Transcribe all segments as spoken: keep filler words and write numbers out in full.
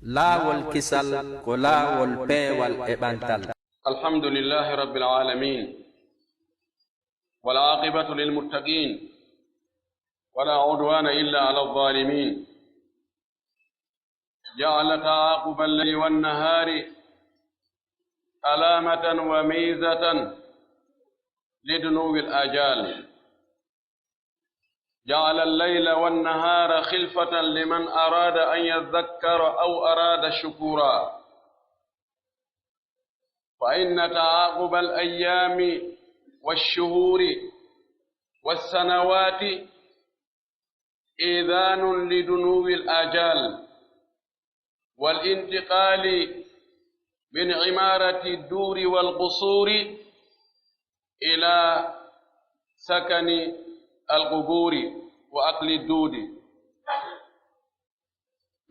Laawol kisal ko laawol peewal e ɓantal. الحمد لله رب العالمين، والعاقبة للمتقين، ولا عدوان إلا على الظالمين. جعل تعاقب الليل والنهار علامة وميزة لدنو الآجال. جعل الليل والنهار خلفة لمن أراد أن يذكر أو أراد شكورا. فإن تعاقب الأيام والشهور والسنوات إيذان لدنو الآجال والانتقال من عمارة الدور والقصور إلى سكن القبور وأكل الدود.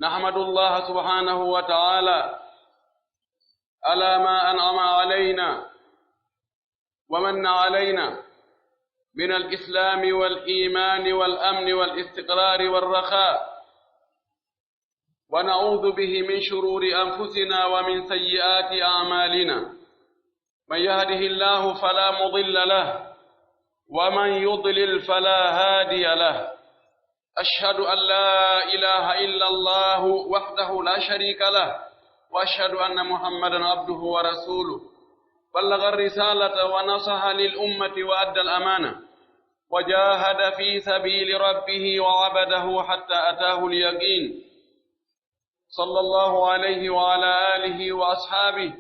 نحمد الله سبحانه وتعالى على ما أنعم علينا ومن علينا من الإسلام والإيمان والأمن والاستقرار والرخاء، ونعوذ به من شرور أنفسنا ومن سيئات أعمالنا. من يهده الله فلا مضل له، ومن يضلل فلا هادي له. أشهد أن لا إله إلا الله وحده لا شريك له، وأشهد أن محمدا عبده ورسوله، بلغ الرسالة ونصح للأمة وأدى الأمانة، وجاهد في سبيل ربه وعبده حتى أتاه اليقين. صلى الله عليه وعلى آله وأصحابه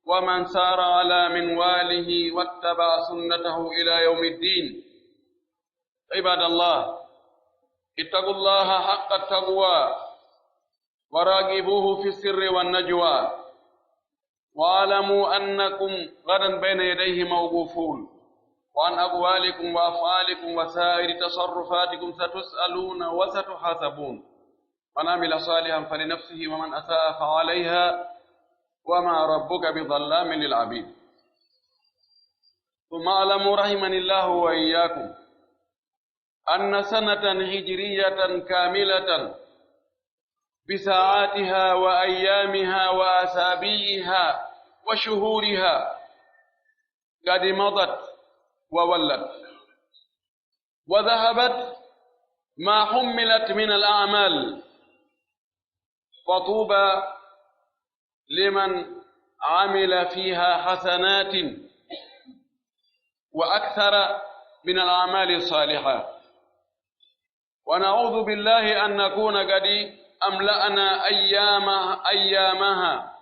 ومن سار على منواله واتبع سنته إلى يوم الدين. عباد الله، اتقوا الله حق التقوى وراقبوه في السر والنجوى، واعلموا أنكم غدا بين يديه موقوفون، وعن أقوالكم وأفعالكم وسائر تصرفاتكم ستسألون وستحاسبون. من عمل صالحا فلنفسه ومن أساء فعليها وما ربك بظلام للعبيد. ثم اعلموا رحمني الله وإياكم أن سنة هجرية كاملة بساعاتها وأيامها وأسابيعها وشهورها قد مضت وولت، وذهبت ما حملت من الأعمال، فطوبى لمن عمل فيها حسنات وأكثر من الأعمال الصالحة، ونعوذ بالله أن نكون قد أملأنا أيامها، أيامها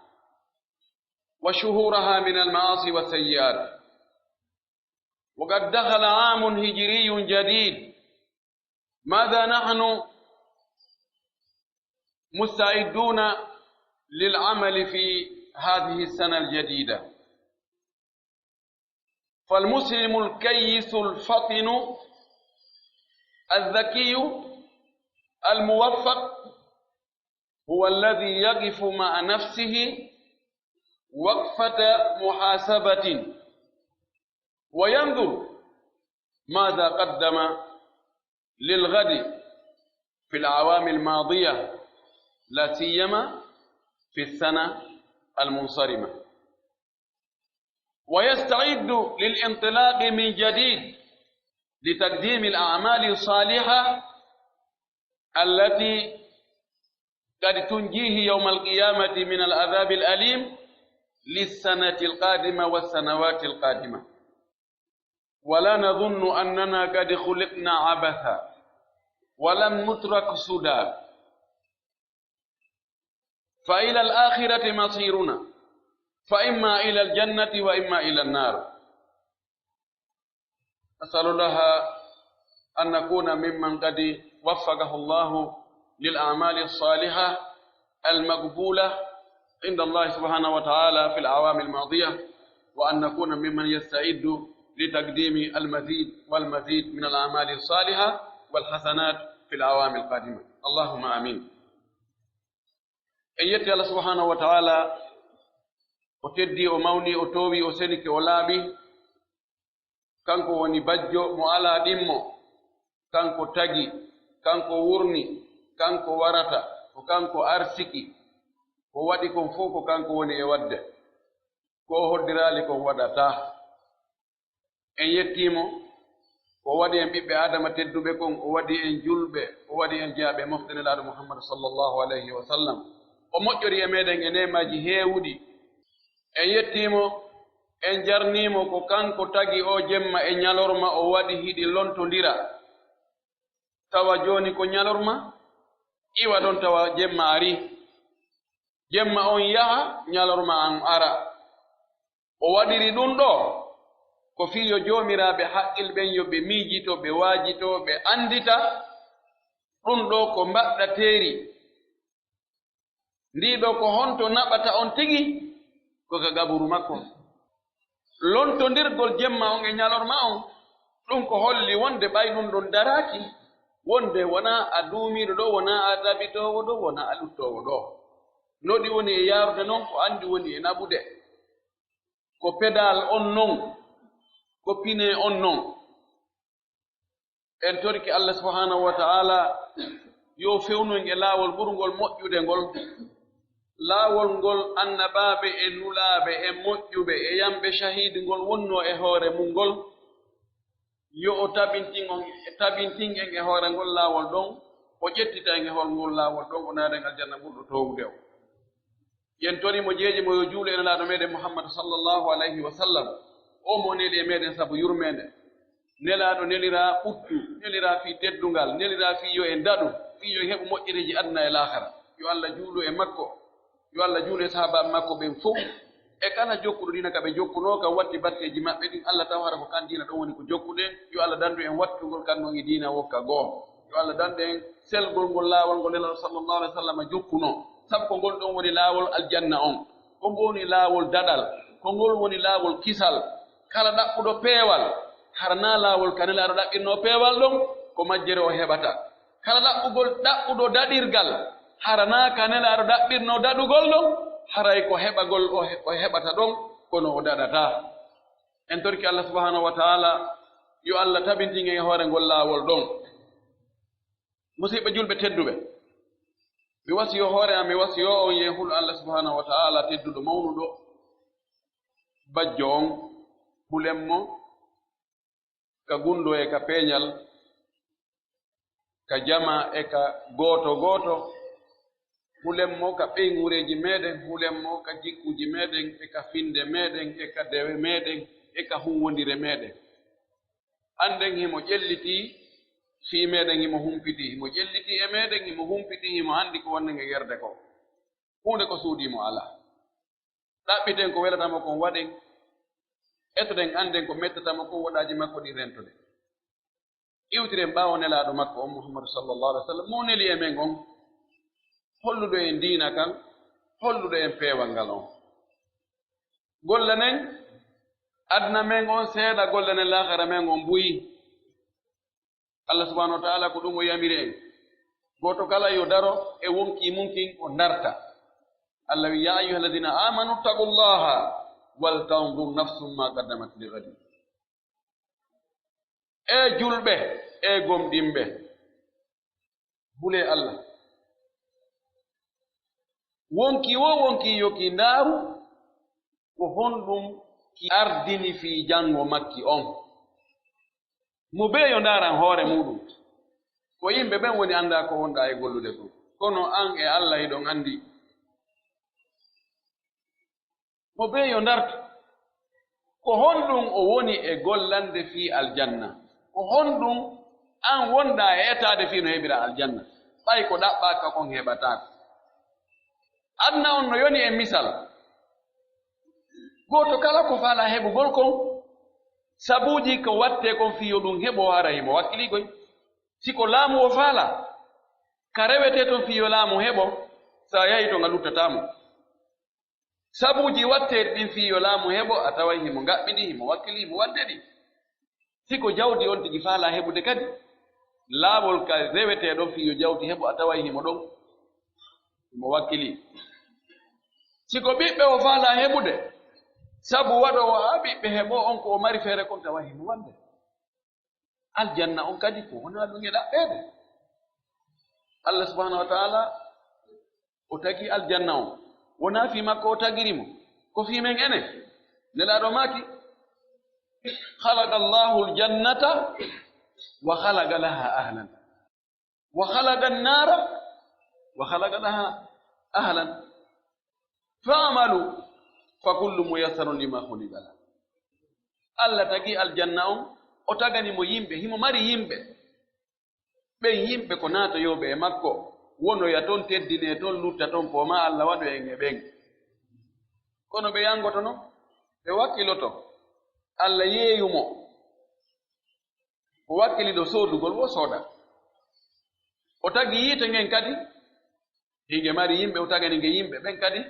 وشهورها من المعاصي والسيئات. وقد دخل عام هجري جديد، ماذا نحن مستعدون للعمل في هذه السنة الجديدة؟ فالمسلم الكيس الفطن الذكي الموفق هو الذي يقف مع نفسه وقفة محاسبة وينظر ماذا قدم للغد في الأعوام الماضية، لا سيما في السنة المنصرمة، ويستعد للانطلاق من جديد لتقديم الأعمال الصالحة التي قد تنجيه يوم القيامة من العذاب الأليم للسنة القادمة والسنوات القادمة. ولا نظن أننا قد خلقنا عبثا ولم نترك سدى، فإلى الآخرة مصيرنا، فإما إلى الجنة وإما إلى النار. أسأل الله أن نكون ممن قد وفقه الله للأعمال الصالحة المقبولة عند الله سبحانه وتعالى في الأعوام الماضية، وأن نكون ممن يستعد لتقديم المزيد والمزيد من الأعمال الصالحة والحسنات في الأعوام القادمة. اللهم آمين. En yetti Allah subhanahu wa ta'ala, o teddi, o mawni, o toowi, o senike, o laaɓi. Kanko woni bajjo mo alaa ɗimmo, kanko tagi, kanko wurni, kanko warata, ko kanko arsiki, Ko waɗi kon fow ko kanko woni e waɗde. Ko o hoddiraali kon waɗataa. En yettii mo. Ko o waɗi en ɓiɓɓe Aadama tedduɓe kon, o waɗi en julɓe, o waɗi en jeyaaɓe e mofte Nelaaɗo Muhammad sallallahu alayhi wa sallam. O moƴƴori e meɗen e neemaaji heewuɗi. En yettii mo, en jarnii mo ko kanko tagi oo jemma e ñalorma o waɗi hiɗi lontondira. Tawa jooni ko ñalorma, iwa ɗon tawa jemma arii. Jemma on yaha, ñalorma an ara. O waɗiri ɗun ɗoo, ko fii yo joomiraaɓe haqqil ɓen yo ɓe miijito, ɓe waajito, ɓe anndita, ɗun ɗoo ko mbaɗɗateeri. Ndii ɗoo ko honto naɓata on tigi? Ko ka gaburu makko. Lontondirgol jemma on e ñalorma on, ɗun ko holli wonde ɓay ɗun ɗon daraaki, wonde wonaa a duumiiɗo ɗoo, wonaa a tabitoowo ɗoo, wonaa a luttoowo ɗoo. No ɗi woni e yaarude non, ko anndi woni e naɓude. Ko pedal on non, ko pine on non. En torike Allah subhanahu wa ta'ala yo fewnu en e laawol ɓurngol moƴƴude ngol, laawol ngol annabaaɓe e nulaaɓe e moƴƴuɓe e yamɓe shahiidi ngol wonnoo e hoore mun ngol. Yo o tabintin on, tabintin en e hoore ngol laawol ɗon, o ƴettita en e hoore ngol laawol ɗon, o naada en aljanna ɓurɗo toowude on. Yen tori mo, jeeji mo, yo juulu e Nelaaɗo meɗen Muhammad sallallahu alayhi wa sallam, on mo neli e meɗen sabu yurmeende. Nelaaɗo neliraa ɓuttu, neliraa fii teddungal, neliraa fii yo en daɗu, fii yo en heɓu moƴƴereeji aduna e laakara. Yo Allah juulu e makko, yo Allah juulu e sahaabaaɓe makko ɓen fow. E kala jokkuɗo diina ka ɓe jokkunoo, ka watti batteeji maɓɓe ɗin, Allah taw hara ko kan diina ɗon woni ko jokkuɗen. Yo Allah dandu en wattugol kan non e diina wokka goo. Yo Allah dandu en selgol ngol laawol ngol Nelaaɗo sallallahu alayhi wa sallam jokkunoo. Sabu ko ngol ɗon woni laawol aljanna on. Ko ngol woni laawol daɗal. Ko ngol woni laawol kisal. Kala ɗaɓɓuɗo peewal, hara naa laawol ka Nelaaɗo ɗaɓɓirnoo peewal ɗon, ko majjere o heɓata. Kala ɗaɓɓugol, ɗaɓɓuɗo daɗirgal, hara naa ka Nelaaɗo ɗaɓɓirnoo daɗugol ɗon, haray ko heɓagol o he-, o heɓata ɗon, kono o daɗataa. En torki Allah subhanahu wa ta'ala, yo Allah tabintin en e hoore ngol laawol ɗon. Musidɓe julɓe tedduɓe, mi wasiyoo hoore am, mi wasiyoo on e hulu Allah subhanahu wa ta'ala tedduɗo mawnuɗo, bajjo on, hulen mo, ka gunndoo e ka peeñal, ka jamaa e ka gooto gooto, hulen mo ka ɓeynguureeji meɗen, hulen mo ka jikkuuji meɗen, e ka finnde meɗen, e ka dewe meɗen, e ka huuwondire meɗen. Annden himo ƴellitii fii meɗen, himo humpitii, himo ƴellitii e meɗen, himo humpitii, himo anndi ko wonnen e yerde kon. Huunde ko suuɗii mo alaa. Ɗaɓɓiten ko welata mo kon waɗen, etoɗen annden ko mettata mo kon, waɗaaji makko ɗin rentoɗen. Iwtiren ɓaawo Nelaaɗo makko on, Muhammadu sallallahu alaihi wa sallam, mo neli e men on, holluɗo en diina kan, holluɗo en peewal ngal on. Gollanen aduna men on seeɗa, gollanen laakhira men on buy. Allah subhanahu wa ta'ala ko ɗum o yamiri en. Gooto kala yo daro e wonkii mun kin o darta. Allah wi, "Ya ayyuhalladhina amanu taqullaha wal tanzur nafsum ma qaddamat li ghadin." E julɓe, e gomɗinɓe, hulee Allah. Wonkii woo wonkii yo ki ndaaru ko honɗum ki ardini fii janngo makki on. Mo bee yo ndaaran hoore muuɗum. Ko yimɓe ɓen woni anndaa ko wonɗaa e gollude kon. Kono an e Allah hiɗon anndi. Mo bee yo ndartu. Ko honɗum o woni e gollande fii aljanna? Ko honɗum an wonɗaa e etaade fii no heɓiraa aljanna? Ɓay ko ɗaɓɓaaka kon heɓataako. Aduna on no yoni e misal. Gooto kala ko faalaa heɓugol kon, sabuuji ko wattee kon fii yo ɗum heɓo, hara himo wakkilii koy. Si ko laamu o faalaa, ka rewetee ton fii yo laamu heɓo, si a yahii ton a luttataa mo. Sabuuji watteeɗi ɗin fii yo laamu heɓo, a taway himo ngaɓɓidi, himo wakkilii, himo waɗde ɗi. Si ko jawdi on tigi faalaa heɓude kadi, laawol ka rewetee ɗon fii yo jawdi heɓo, a taway himo ɗon, himo wakkilii. Si ko ɓiɓɓe o faalaa heɓude, sabu waɗoowo haa ɓiɓɓe heɓoo on ko o mari feere kon, taway himo waɗde. Aljanna on kadi ko wonaa ɗum e ɗaɓɓeede. Allah subhanahu wa ta'ala o tagi aljanna on. Wonaa fii makko o tagiri mo, ko fii men enen. Nelaaɗo maaki, "Khalaqa Allahu al-jannata wa khalaqa laha ahlan." Wa khalaqa an-nara wa khalaqa laha ahlan. Fa'malu fa kullu muyassarun lima khuliqa lah. Allah tagi aljanna on, o tagani mo yimɓe, himo mari yimɓe. Ɓen yimɓe ko naatoyooɓe e makko, wonoya ton, teddinee ton, lutta ton, poomaa Allah waɗu en e ɓen. Kono ɓe yangoto non, ɓe wakkiloto. Allah yeeyu mo. O wakkiliɗo soodugol, wo sooda. O tagi yiite ngen kadi, hinge mari yimɓe, o tagani nge yimɓe ɓen kadi.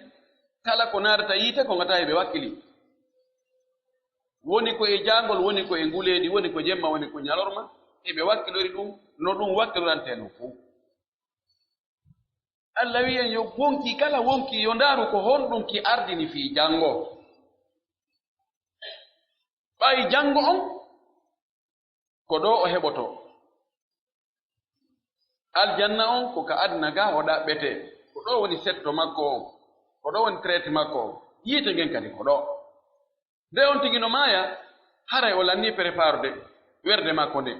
Kala ko naatata yiite, ko ngata e ɓe wakkili. Woni ko e jaangol, woni ko e nguleedi, woni ko jemma, woni ko ñalorma, e ɓe wakkilori ɗum, no ɗum wakkilorantee non fow. Allah wi'i en yo wonkii, kala wonkii yo ndaaru ko honɗum ki ardini fii janngo. Ɓay janngo on, ko ɗoo o heɓotoo. Aljanna on ko ka aduna gaa o ɗaɓɓetee. Ko ɗoo woni setto makko on. Ko ɗoo woni traite makko on. Yiite ngen kadi ko ɗoo. Nde on tigi no maaya, haray o lannii préparude werde makko nde.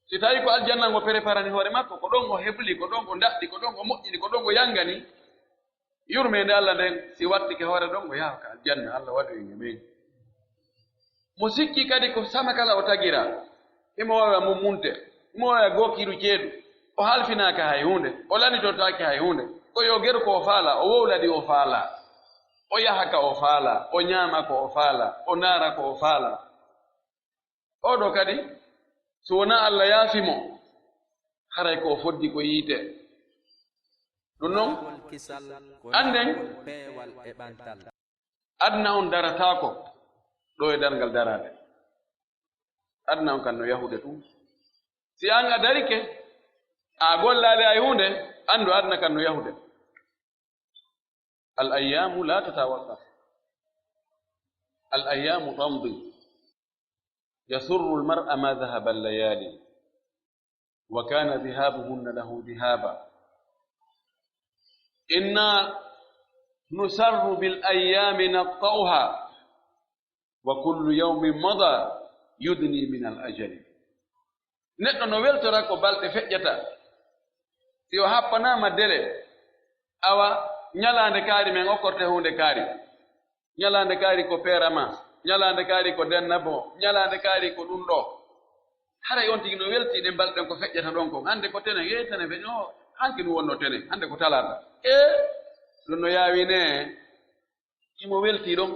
Si tawii ko aljanna ngo préparani hoore makko, ko ɗon o hebli, ko ɗon o ndaɗɗi, ko ɗon o moƴƴini, ko ɗon o yangani, yurmeende Allah nden, si wattike hoore ɗon, o yaha ka aljanna, Allah waɗu en e men. Mo sikki kadi ko sama kala o tagira, himo waawi mummunte, himo waawi gookiiru ceeɗu, o halfinaaka hay huunde, o lanitotaake hay huunde, ko yo geru ko o faala, o wowla ɗi o faala, o yaha ka o faala, o ñaama ko o faala, o ndaara ko o faala. Oo ɗoo kadi, so wonaa Allah yaafi mo, haray ko o foddi ko yiite. Ɗun non, annden, aduna on darataako ɗoo e darngal daraade. Aduna on kan no yahude tun. Si an a darike, a gollaali hay huunde, anndu aduna kan no yahude. الأيام لا تتوقف. الأيام تمضي. يسر المرء ما ذهب الليالي. وكان ذهابهن له ذهابا. إنا نسر بالأيام نقطعها. وكل يوم مضى يدني من الأجل. Neɗɗo no weltora ko balɗe feƴƴata. Si o happanaama dele, awa ñalaande kaari men okkorte huunde kaari. Ñalaande kaari ko peerama, ñalaande kaari ko dennabo, ñalaande kaari ko ɗun ɗoo. Haray on tigi no weltii ɗen balɗe ɗen ko feƴƴata ɗon kon. Hannde ko tenen, ee, tenen feƴƴo, hanki ɗun wonno tenen, hannde ko talaata. Ee, ɗun no yaawi ne, himo weltii ɗon.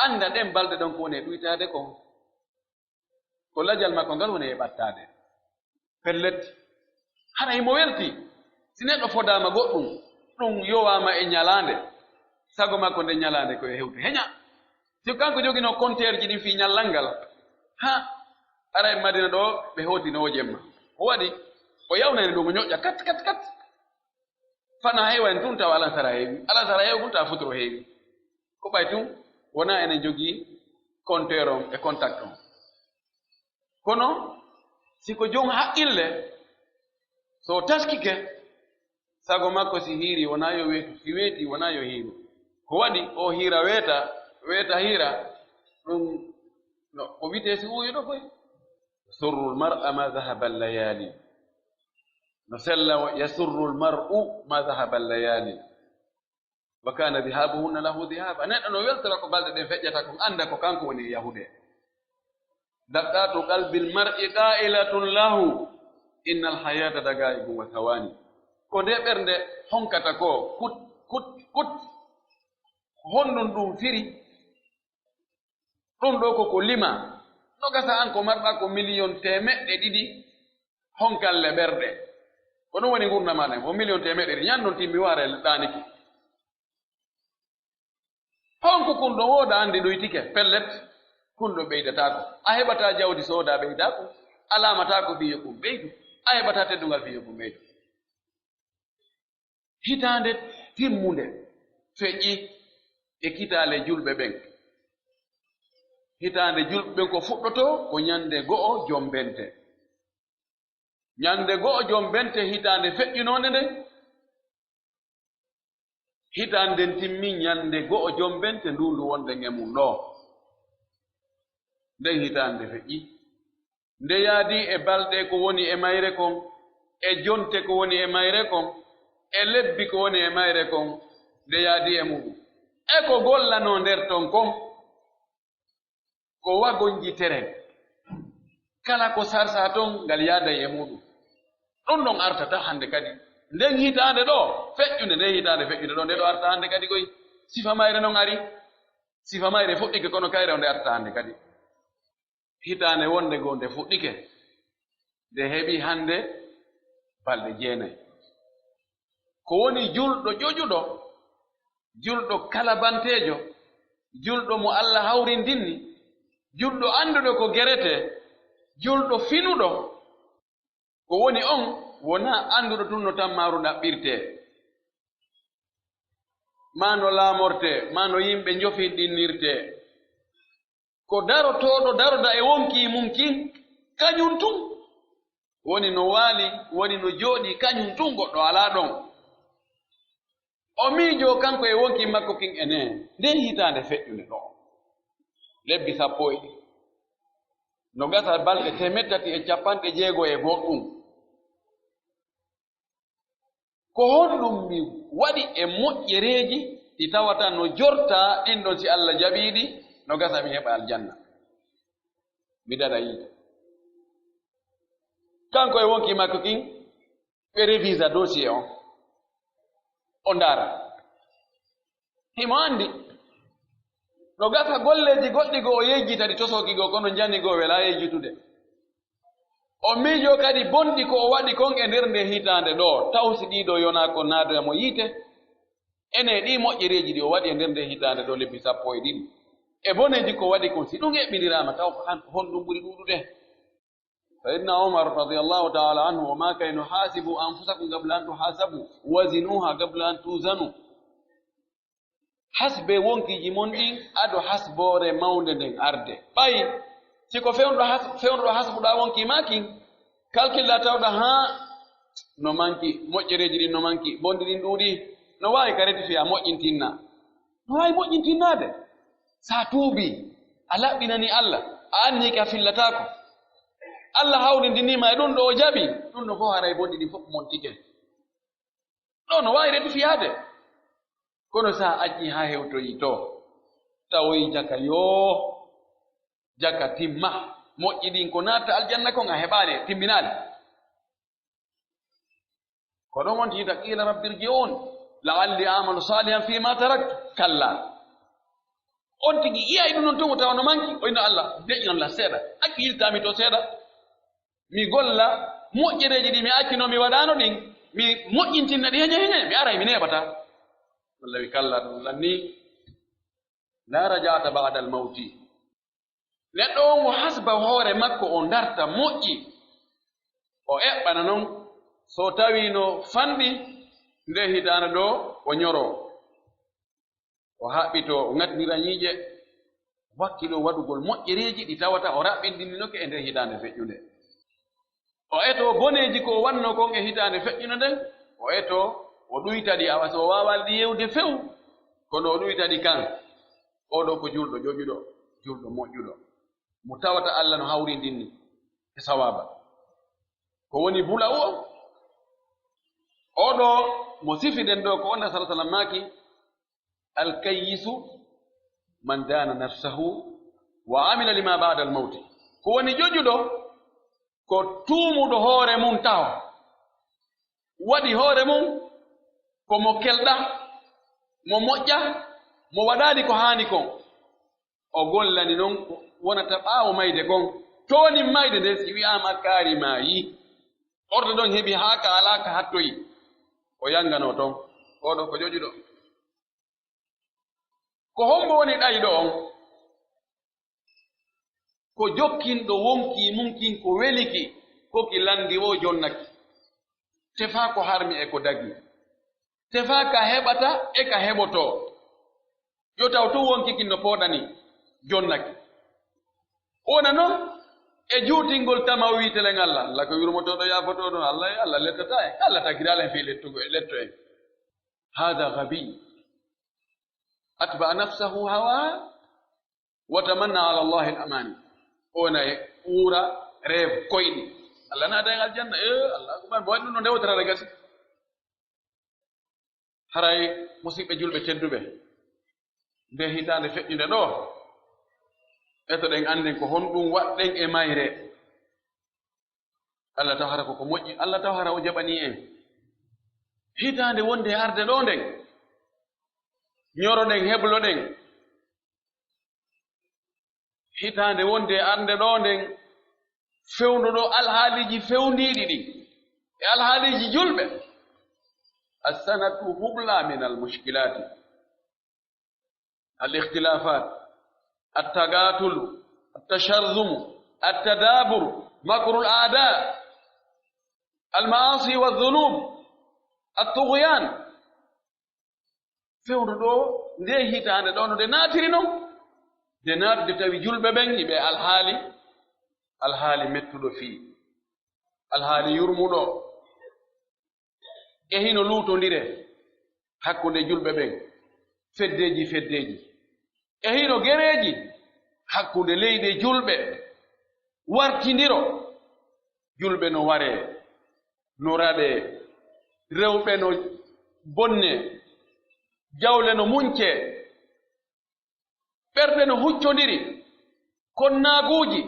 Annda ɗen balɗe ɗon ko woni e ɗuytaade kon. Ko lajal makko ngal woni e ɓattaade. Pellet, hara himo weltii. Si neɗɗo fodaama goɗɗum, ɗum yowaama e ñalaande, sago makko nden ñalaande ko yo hewtu heña. Si kanko joginoo konteerji ɗin fii ñallal ngal, ha, ara e Madina ɗoo, ɓe hootino o jemma. O waɗi, o yawnani ɗum, o ñoƴƴa kat, kat, kat. Fana heewani tun tawa alansara heewi. Alansara heewgol tawa futuro heewi. Ko ɓay tun wonaa enen jogii compteur on e contact on. Kono si ko jon haqqille, so o taskike, sago makko si hiiri wonaa yo weetu, si weetii wonaa yo hiiru. Ko waɗi o hiira weeta, weeta hiira, ɗum no ko witee si uuyo ɗo koy. Surrul mar'a ma zahaba layali. No sella, yasurrul mar'u ma zahaba layali. Wa kana dhihabuhunna lahu dhihaba. Neɗɗo no weltora ko balɗe ɗen feƴƴata kon, annda ko kanko woni e yahude. Daqatu qalbil mar'i qa'ilatun lahu, innal hayata daqa'iqun wa thawani. Ko nde ɓernde honkata ko, kut, kut, kut. Ko honɗun ɗum firi? Ɗum ɗoo ko ko lima. No gasa an ko marɗa ko miliyon teemeɗɗe ɗiɗi honkalle ɓerɗe. Ko ɗum woni ngurndan maa nden, ko miliyon teemeɗɗe ɗiɗi. Ñan non timmi waare ɗaanike. Honko kun ɗoo wooda anndi ɗuytike? Pellet, kun ɗoo ɓeydataako. A heɓataa jawdi soodaa ɓeydaako. A laamataako fii yo kun ɓeydu. A heɓataa teddungal fii yo kun ɓeydu. Hitaande timmunde feƴƴi e kitaale julɓe ɓen. Hitaande julɓe ɓen ko fuɗɗotoo ko ñande go'o jombente. Ñande go'o jombente hitaande feƴƴunoonde nden, Hitaande nden timmi ñande go'o jomben te nduundu wonɗen e mun ɗoo. Nden hitaande feƴƴi. Nde yaadii e balɗe ko woni e mayre kon, e jonte ko woni e mayre kon, e lebbi ko woni e mayre kon, nde yaadii e muɗum. E ko gollanoo nder ton kon, ko wagonji teren. Kala ko sarsaa ton, ngal yaaday e muɗum. Ɗum ɗon artata hannde kadi. Nden hitaande ɗoo, feƴƴunde, nden hitaande feƴƴunde ɗoo, nde ɗoo arta hannde kadi koy. Sifa mayre non ari. Sifa mayre fuɗɗike, kono kayre o nde arta hannde kadi. Hitaande wonde goo nde fuɗɗike, nde heɓi hannde balɗe jeenay. Ko woni julɗo ƴoƴuɗo, julɗo kalabanteejo, julɗo mo Alla hawrindinni, julɗo annduɗo ko geretee, julɗo finuɗo, ko woni on wonaa annduɗo tun no tammaaru ɗaɓɓirtee, maa no laamortee, maa no yimɓe njofinɗinnirtee. Ko darotooɗo daroda e wonkii mun kin, kañun tun. Woni no waali, woni no jooɗii, kañun tun, goɗɗo alaa ɗon. O miijoo kanko e wonkii makko kin e nden, nden hitaande feƴƴunde ɗoo. Lebbi sappo e ɗiɗi. No gasa balɗe teemeɗɗe tati e capanɗe jeego e goɗɗun. Ko honɗum mi waɗi e moƴƴereeji ɗi tawata no jortaa ɗin ɗon, si Alla jaɓii ɗi, no gasa mi heɓa aljanna? Mi daɗa yiite. Kanko e wonkii makko kin, ɓe revisa dossier on. O ndaara. Himo anndi. No gasa golleeji goɗɗi goo o yejjita ɗi tosooki goo, kono njani goo welaa yejjitude. O miijoo kadi bonɗi ko o waɗi kon e nder nde hitaande ɗoo, taw si ɗii ɗoo yonaa ko naadoya mo yiite. Enee, ɗii moƴƴereeji ɗi o waɗi e nder nde hitaande ɗoo, lebbi sappo e ɗiɗi, e boneeji ko waɗi kon, si ɗum eɓɓindiraama, taw ko han-, honɗum ɓuri ɗuuɗude? Sayyidina Umar radiyallahu ta'ala anhu o maakay no: "Haasibu anfusakum qabla an tuhasabu, wazinuha qabla an tuzanu." Hasbe wonkiiji mon ɗin ado hasboore mawnde nden arde. Ɓay si ko fewndo has-, fewndo hasbuɗaa wonkii maa kin, kalkilla tawɗa haa no manki, moƴƴereeji ɗin no manki, bonɗi ɗin ɗuuɗi, no waawi ka retifiya moƴƴintinna. No waawi moƴƴintinnaade. Sa tuubii, a laɓɓinanii Alla, a annii ka fillataako. Alla hawrindinii ma e ɗum ɗo o jaɓi, ɗum ɗo fof haray bonɗi ɗin fof montike. Ɗo no waawi retifiyaade. Kono sa accii haa hewtoyii to, tawoyii jaka yoo, jaka timma, moƴƴi ɗin ko naatta aljanna kon a heɓaali, timminaali. Ko ɗon on tigi ta qiila rabbi irji'un la'alli a'malu salihan fima taraktu. Kalla. On tigi yi'ay ɗum non tun o tawa no manki, o inno Alla, deƴinon lan seeɗa. Accu yiltaa mi to seeɗa. Mi golla moƴƴereeji ɗi mi accino mi waɗaano ɗin, mi moƴƴintinna ɗi heñe heñe, mi aray mi neeɓataa. Alla wi kalla ɗum lan ni. La raja'ata ba'dal mawti. Neɗɗo on o hasba hoore makko, o darta moƴƴi, o eɓɓana non, so tawii no fanɗi nde hitaande ɗo o ñoroo, o haɓɓitoo, o ŋatindira ñiiƴe, wakkiloo waɗugol moƴƴereeji ɗi tawata o raɓɓinɗininoke e nder hitaande feƴƴunde. O etoo boneeji ko o wannoo kon e hitaande feƴƴuno nden, o etoo, o ɗuyta ɗi, awa so o waawaali ɗi yewde few, kono o ɗuyta ɗi kan. Oo ɗoo ko julɗo ƴoƴuɗo, julɗo moƴƴuɗo, mo tawata Alla no hawrindinni e sawaaba. Ko woni bula'u on? Oo ɗoo mo sifiɗen ɗoo, ko on Nabi sallallahu alaihi wasallam maaki, "Al-kayyisu man daana nafsahu wa amila lima ba'dal mawti." Ko woni ƴoƴuɗo? Ko tuumuɗo hoore mun taho. Waɗi hoore mun ko mo kelɗa, mo moƴƴa, mo waɗaali ko haani kon. O gollani non ko wonata ɓaawo mayde kon. Toonin mayde nden, si wi'aama kaari maayi, ordo ɗon heɓi haa ka alaa ka hattoyi, o yanganoo ton. Oo ɗoo ko ƴoƴuɗo. Ko hombo woni ɗayɗo on? Ko jokkinɗo wonkii mun kin ko weli ki, ko ki landi woo jonnaki. Tefaa ko harmi e ko dagii. Tefaa ka heɓata e ka heɓotoo. Yo taw tun wonkii kin no pooɗani jonnaki. Wona non e juutingol tama o wiitelen Alla. Alla ko yurmotooɗo yaafotooɗo. Alla e Alla lettataa en. Alla tagiraali en fii lettugo e letto en. Hada gabi. Atba'a nafsahu hawaha wa tamanna ala Allahi al-amani. O wona e ɓuura reev koyɗi. Allah naada en aljanna. Eh, Allahu akbar. Mo waɗi ɗum no ndewtata gasi. Haray, musiɓɓe julɓe tedduɓe, nde hitaande feƴƴunde ɗoo, etoɗen annden ko honɗum waɗɗen e mayre. Allah taw hara ko ko moƴƴi, Allah taw hara o jaɓanii en. Hitaande wonde e arde ɗoo nden, ñoroɗen, hebloɗen. Hitaande wonde e arde ɗoo nden, fewndo ɗoo alhaaliiji fewndiiɗi ɗin, e alhaaliiji julɓe. Assanatu hubla min al mushkilati. Al-ikhtilafat, at-tagatulu, at-tasharzumu, at-tadabur, makrul a'da, al-ma'asi wa dhunub, at-tughyan. Fewndo ɗoo, nde hitaande ɗoo, no nde naatiri non, nde naatude tawi julɓe ɓen hiɓe alhaali, alhaali mettuɗo fii, alhaali yurmuɗo. E hino luutondire hakkunde julɓe ɓen, feddeeji, feddeeji. E hino gereeji hakkunde leyɗe julɓe, wartindiro. Julɓe no waree, no raɗee, rewɓe no bonnee, jawle no muncee, ɓerɗe no huccondiri, konnaaguuji,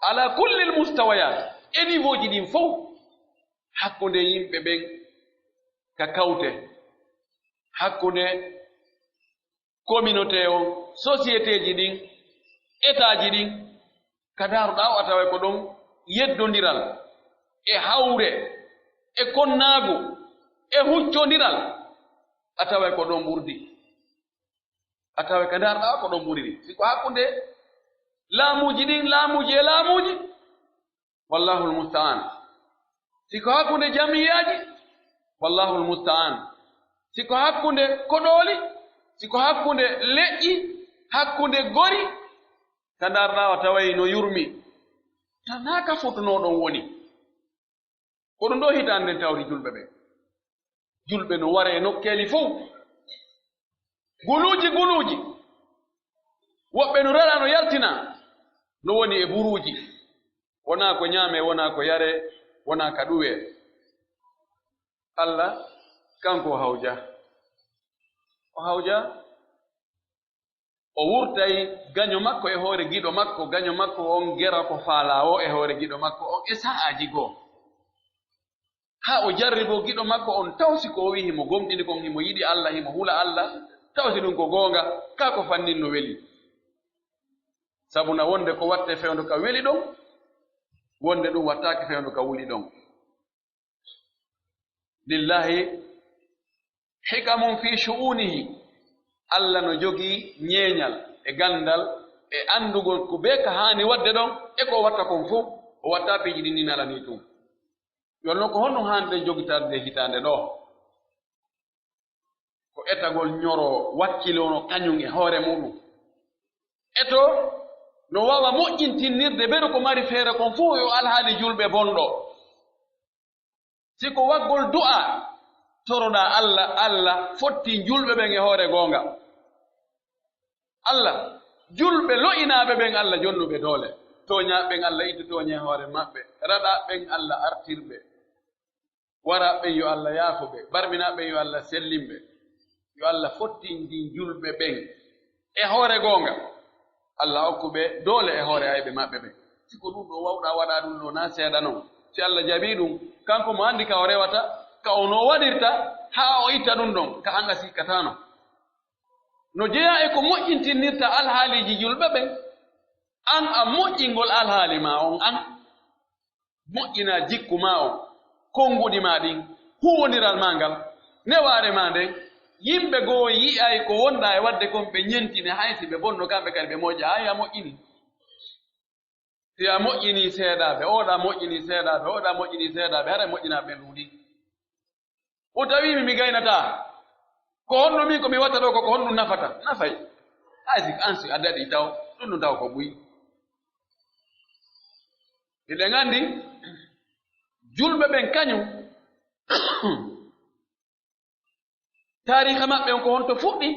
ala kullil mustawayat, e niveauji ɗin fow, hakkunde yimɓe ɓen ka kawte, hakkunde communauté on, sociétéji ɗin, étatji ɗin, ka ndaaruɗaa o, a taway ko ɗon yeddondiral, e hawre, e konnaagu, e huccondiral, a taway ko ɗon ɓurdi. A taway ka ndaaruɗaa o, ko ɗon ɓuriri. Si ko hakkunde laamuuji ɗin, laamuuji e laamuuji, wallahul musta'an. Si ko hakkunde jamiyaaji, wallahul musta'an. Si ko hakkunde koɗooli, si ko hakkunde leƴƴi, hakkunde gori, ka ndaarɗaa o taway no yurmi. Tanaa ka fotunoo ɗon woni. Ko ɗum ɗoo hitaande nden tawri julɓe ɓen. Julɓe no wara e nokkeeli fow. Guluuji, guluuji. Woɓɓe no rara, no yaltina, no woni e buruuji. Wonaa ko ñaamee, wonaa ko yaree, wonaa ka ɗuwee. Alla, kanko o hawja. O hawja, o wurtay gaño makko e hoore giɗo makko, gaño makko on gera ko faalaa o e hoore giɗo makko on e sa'aaji goo. Haa o jarriboo giɗo makko on, taw si ko o wi'i himo gomɗini kon, himo yiɗi Alla, himo hula Alla, taw si ɗum ko goonga, kaa ko fannin no weli. Sabu na wonde ko wattee fewndo ka weli ɗon, wonde ɗum wattaaki fewndo ka wuli ɗon. Lillahi hikamun fi shu'unihi. Alla no jogii ñeeñal e ganndal e anndugol ko bee ka haani waɗde ɗon e ko o watta kon fow. O watta piiji ɗin ni nala nii tun. Yo non ko honno haanɗen jogitarde hitaande ɗoo? Ko etagol ñoro wakkiloo no kañum e hoore muɗum. Eto no waawa moƴƴintinirde beru ko mari feere kon fow yo alhaali julɓe bonɗo. Si ko waggol du'a, toroɗaa Alla, Alla fottin julɓe ɓen e hoore goonga. Alla, julɓe lo'inaaɓe ɓen, Alla jonnu ɓe doole. Tooñaaɓe ɓen, Alla ittu tooñe e hoore maɓɓe. Raɗaaɓe ɓen, Alla artir ɓe. Waraaɓe ɓen, yo Alla yaafo ɓe. Barminaaɓe ɓen, yo Alla sellin ɓe. Yo Alla fottin julɓe ɓen e hoore goonga. Alla okku ɓe doole e hoore ayɓe maɓɓe ɓen. Si ko ɗum ɗoo wawɗaa waɗaa ɗum ɗoo, naa seeɗa non. Si Alla jaɓii ɗum, kanko mo anndi ka o rewata, ka o no waɗirta, haa o itta ɗum ɗon, ka an a sikkataano. No jeyaa e ko moƴƴintinirta alhaaliiji julɓe ɓen, an a moƴƴingol alhaali maa on an. Moƴƴinaa jikku maa on, konnguɗi maa ɗin, huuwondiral maa ngal, newaare maa nden. Yimɓe goo yi'ay ko wonɗaa e waɗde kon, ɓe ñentine, hay si ɓe bonno, kamɓe kadi ɓe moƴƴa, hay a moƴƴini. Si a moƴƴinii seeɗaaɓe, oɗa moƴƴinii seeɗaaɓe, oɗa moƴƴinii seeɗaaɓe, haray moƴƴinaaɓe ɓen ɗuuɗi. O tawi mi, mi gaynataa. Ko honno min ko mi watta ɗoo ko, ko honɗum nafata? Nafay. Hay si an si a daɗii taw, ɗum ɗum taw ko buy. Hiɗen anndi, julɓe ɓen kañum, taariika maɓɓe on ko honto fuɗɗi?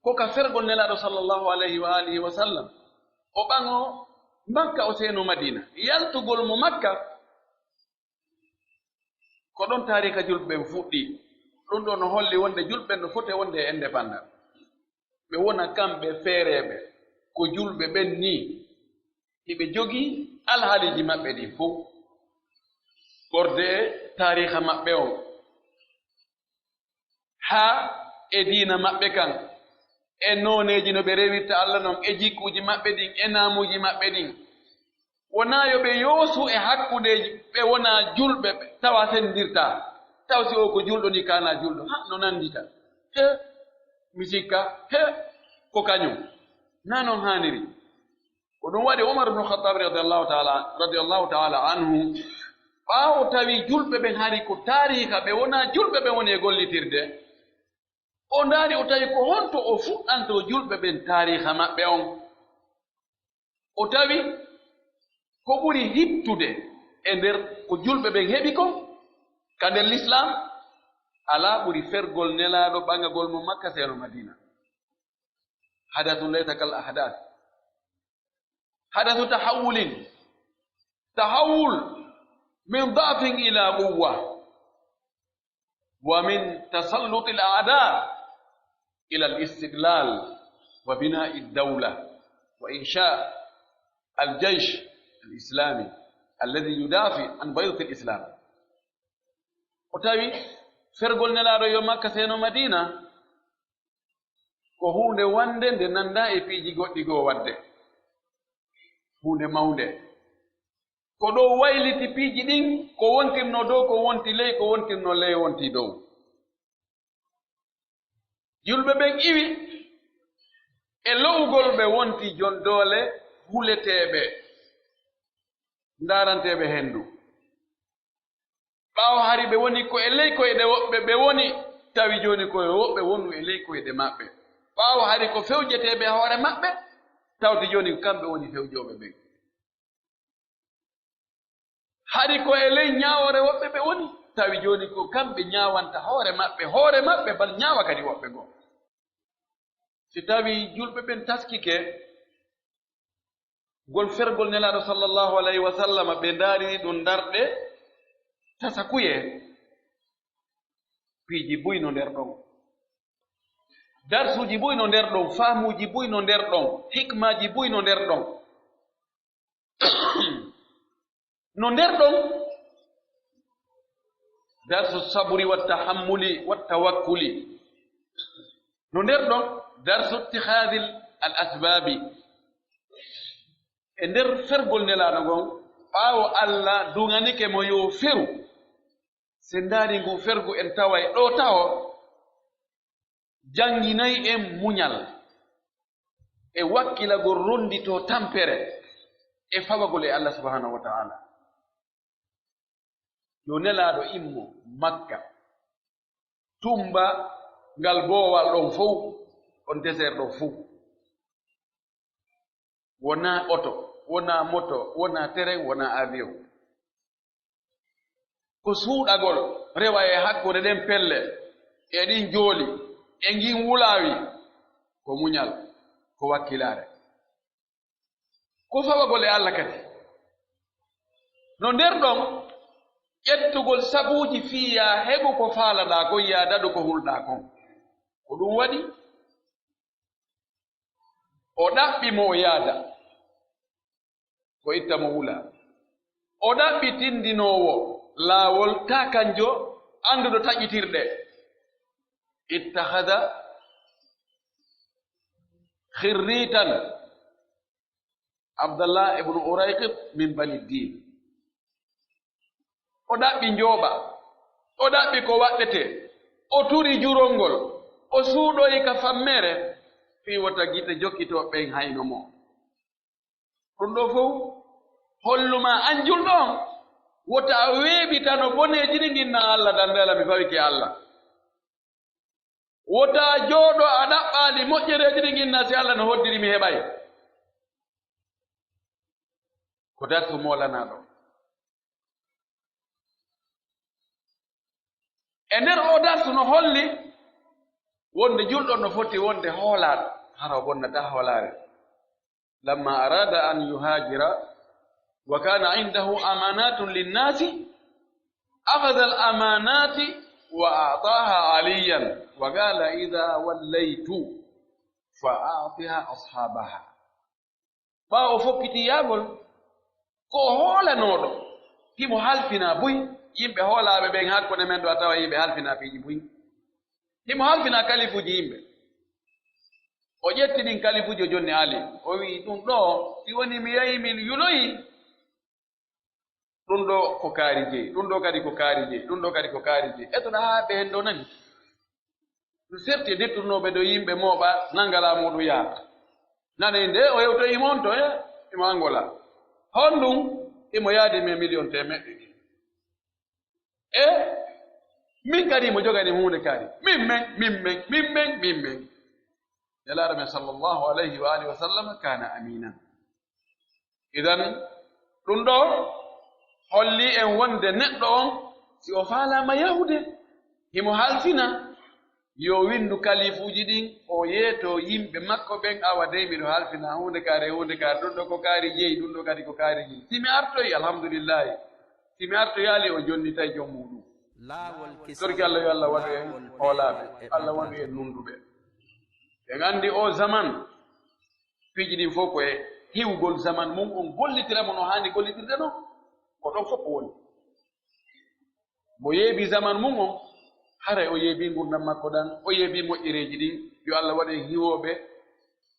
Ko ka fergol Nelaaɗo sallallahu alayhi wa alihi wa sallam, o ɓaŋoo Makka, o seenoo Madiina. Yaltugol mo Makka, ko ɗon taariika julɓe ɓen fuɗɗii. Ɗun ɗoo no holli wonde julɓe ɓen no foti wonde e indépendant. Ɓe wona kamɓe feereeɓe, ko julɓe ɓen nii. Hiɓe jogii alhaaliiji maɓɓe ɗin fow, ɓorde e taariika maɓɓe on, haa e diina maɓɓe kan, e nooneeji no ɓe rewirta Alla non, e jikkuuji maɓɓe ɗin, e naamuuji maɓɓe ɗin. Wonaa yo ɓe yoosu e hakkundeeji, ɓe wonaa julɓe, ɓe tawa senndirtaa. Taw si o ko julɗo ni, kaanaa julɗo. Ha, no nanndita. He, mi sikka. He, ko kañum. Naa non haaniri. Ko ɗum waɗi Umar ibn Khattab radiyallahu ta'ala, radiyallahu ta'ala anhu, ɓaawo tawi julɓe ɓen hari ko taariika, ɓe wonaa julɓe ɓen woni e gollitirde, o ndaari, o tawi ko honto o fuɗɗanto julɓe ɓen taariika maɓɓe on. O tawi ko ɓuri hittude e nder ko julɓe ɓen heɓi kon ka nder Lislaam, alaa ɓuri fergol Nelaaɗo ɓaŋagol mo Makka seenoo Madiina. Hadathun laysa kal ahdath. Hadathu tahawulin. Tahawul min da'fin ila quwwa. ومن تسلط الأعداء إلى الاستقلال وبناء الدولة وإنشاء الجيش الإسلامي الذي يدافع عن بيضة الإسلام. O tawi fergol Nelaaɗo yo Makka seenoo Madiina ko huunde wonde nde nanndaa e piiji goɗɗi goo waɗde. Huunde mawnde. Ko ɗoo wayliti piiji ɗin, ko wontirnoo dow, ko wonti ley, ko wontirnoo ley, wonti dow. Julɓe ɓen iwi e lo'ugol, ɓe wonti jon doole huleteeɓe, ndaaranteeɓe henndu. Ɓaawo hari ɓe woni ko e ley koyɗe woɓɓe ɓe woni, tawi jooni ko e woɓɓe wonu e ley koyɗe maɓɓe. Ɓaawo hari ko fewjeteeɓe hoore maɓɓe, tawti jooni ko kamɓe woni fewjooɓe ɓen. Hari ko e ley ñaawoore woɓɓe ɓe woni, tawi jooni ko kamɓe ñaawanta hoore maɓɓe, hoore maɓɓe bal ñaawa kadi woɓɓe goo. Si tawii julɓe ɓen taskike ngol fergol Nelaaɗo sallallahu alayhi wa sallam, ɓe ndaariri ɗum ndarɗe tasakuyee, piiji buy no nder ɗon, darsuuji buy no nder ɗon, faamuuji buy no nder ɗon, hikmaaji buy no nder ɗon. No nder ɗon, darsu sabri wa tahammuli wa tawakkuli. No nder ɗon, darsu ittihaadil al asbaabi. E nder fergol Nelaaɗo ngon, ɓaawo Alla duŋanike mo yo feru, si en ndaari ngu fergu, en taway ɗoo taho, jannginay en muñal e wakkilagol, ronnditoo tampere e fawagol e Allah subhanahu wa ta'ala. Yo Nelaaɗo immo Makka, tummba ngal boowal ɗon fow, on désert ɗon fow. Wonaa oto, wonaa moto, wonaa train, wonaa avion. Ko suuɗagol, rewa e hakkunde ɗen pelle, e ɗin jooli, e ngin wulaawi, ko muñal, ko wakkilaare. Ko fawagol e Allah kadi. No nder ɗon, ƴettugol sabuuji fii yaa heɓu ko faalaɗaa kon, yaa daɗu ko hulɗaa kon. Ko ɗum waɗi, o ɗaɓɓi mo o yaada, ko itta mo wula. O ɗaɓɓi tindinoowo laawol, taa kanjo annduɗo taƴitirɗe. Ittakhadha khirritan Abdallah ibn Urayqit min Bani Diil. O ɗaɓɓi njooɓa, o ɗaɓɓi ko waɗɗetee, o turi jurol ngol, o suuɗoyi ka fammeere, fii wota gite jokkitooɓe ɓen hayno mo. Ɗum ɗoo fow hollu maa an julɗo on, wota a weeɓitano boneeji ɗi nginna Allah, dannde Allah, mi fawike Allah. Wota jooɗo a ɗaɓɓaali moƴƴereeji ɗi nginna si Allah no hoddiri mi heɓay. Ko darsu moolanaaɗo. E nder oo darsu no holli Wonde julɗo no foti wonde hoolaaɗo, hara o bonnataa hoolaare. لما أراد أن يهاجر وكان عنده أمانات للناس، أخذ الأمانات وأعطاها عليا وقال: إذا وليت فأعطها أصحابها. Ɓaawo o fokkiti yaagol, ko o hoolanooɗo, himo halfinaa buy yimɓe hoolaaɓe ɓen, hakkunde men ɗo a tawa yimɓe halfinaa piiji buy. Himo halfinaa kalifuuji yimɓe. O ƴetti ɗin kalifuuji, o jonni Ali. O wi'i, "Ɗun ɗoo, si woni mi yahi mi yuloyi, ɗun ɗoo ko kaari jeyi, ɗun ɗoo kadi ko kaari jeyi, ɗun ɗoo kadi ko kaari jeyi." E to ɗa haa ɓe hen ɗoo nani. Ɗun serti e detturnooɓe ɗoo yimɓe mooɓa, nangala muuɗun yaha. Nane nde o hewtoyi mo on to, e, imo Angola. Honɗun? Imo yaadi men miliyon teemeɗɗe ɗiɗi. E min kadi mo jogani huunde kadi. Min men, min men, min men, min men. Nelaaɗo men sallallahu alayhi wa alihi wa sallam kana aminan. Idan, ɗun ɗoo holli en wonde neɗɗo on, si o faalaama yahude, himo halfina, yo winndu kalifuuji ɗin, o yeetoo yimɓe makko ɓen, "Awa dey, miɗo halfina huunde kaari, huunde kaari, ɗun ɗoo ko kaari jeyi, ɗun ɗoo kadi ko kaari jeyi. Si mi artoyi, alhamdulillahi. Si mi artoyaali," o jonnitay jom muuɗun. Laawol kisal, torki Allah, yo Allah waɗu en laawol hoolaaɓe, Allah waɗu en nunɗuɓe. En anndi oo zaman, piiji ɗin fof ko e hiwgol zaman mun on, gollitira mo no haani gollitirde non. Ko ɗon fof ko woni. Mo yeebi zaman mun on, haray o yeebi ngurndan makko ɗan, o yeebi moƴƴereeji ɗin. Yo Allah waɗu en hiwooɓe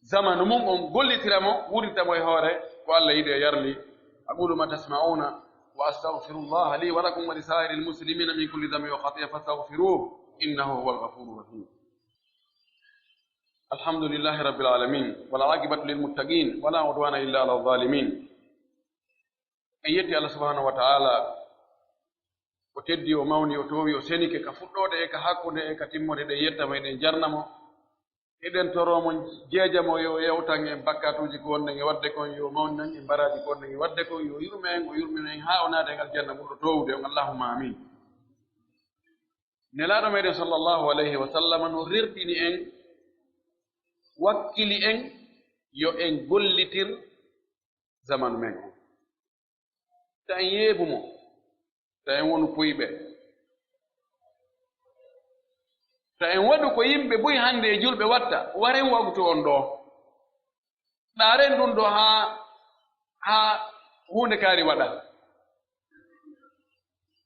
zamanu mun on, gollitira mo, wuurnita mo e hoore ko Allah yiɗi e yarli. أقول ما تسمعون وأستغفر الله لي ولكم ولسائر المسلمين من كل ذنب وخطيئة فاستغفروه إنه هو الغفور الرحيم. الحمد لله رب العالمين والعاقبة للمتقين ولا عدوان إلا على الظالمين. En yetti Allah subhanahu wa ta'ala, o teddi, o mawni, o toowi, o senike ka fuɗɗoode e ka hakkunde e ka timmoode. Eɗen yetta mo, eɗen jarna mo, eɗen toroo mo jeeja mo, yo yawtan en bakkatuuji ko wonɗen e waɗde kon, yo mawninan en baraaji ko wonɗen e waɗde kon, yo yurme en, o yurmina en haa o naata en aljanna ɓurɗo toowude on. Allahumma amin. Nelaaɗo meɗen sallallahu alayhi wa sallam no rerɗini en, wakkili en, yo en gollitir zamanu men on. Ta en yeebu mo, ta en wonu puyɓe, ta en waɗu ko yimɓe buy hannde e julɓe watta, waren waqtu on ɗoo, ɗaaren ɗun ɗoo haa, haa huunde kaari waɗa.